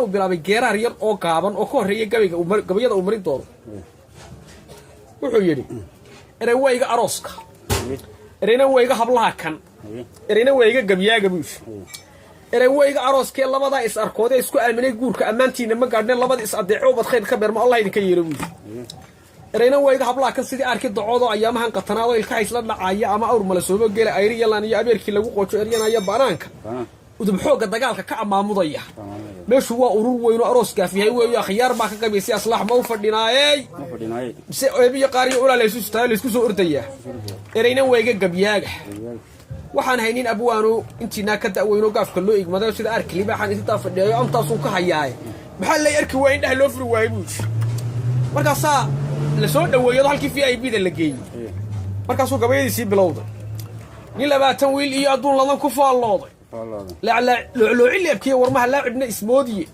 Uu bilaabay geeraar yar oo gaaban oo ka horreeya gabayga gabayada uu marin doono. Wuxuu yidhi: "Erey waa iga arooska, ereyna waa iga hablaha kan, ereyna waa iga gabyaaga," buu yidhi. "Erey waa iga arooskee, labadaa is arkoodee isku aaminay guurka, ammaantiina ma gaadhne, labada is adeeco ubad khayr ka beermo, Allah idinka yeelo," buu yidhi. "Ereyna waa iga hablaha kan, sidii arki dacoodoo ayaamahan qatanaadoo ilkaha isla dhacaya ama awr malasoobo gela ayriyalan iyo abeerkii lagu qoojo eryanaya banaanka, udub xoogga dagaalka ka amaamudaya. Meeshu waa urur weyn oo aroos gaaf yahay weeyo, akhyaar baa ka qabaysay, aslaax ma u fadhinaayey mise eebiyo qaariyo ulaa laysu sutaayo, laysku soo ordayaa? Ereyna waa iga gabyaaga, waxaan haynin abwaano intiinaa ka da'weyno gaafka loo igmadayo, sida arki libaaxaan intaa fadhiyayo amtaasuun ka hayaaye, maxaa lay arki waayey, indhaha loo furi waayey?" buu yidhi. Markaasaa la soo dhoweeyado halkii VIP da la geeyey. Markaasuu gabayadiisii bilowday. Nin 20 wiil iyo adduun ladan ku faallooday, looclooci leebkiiyo warmaha laacibna ismoodiye.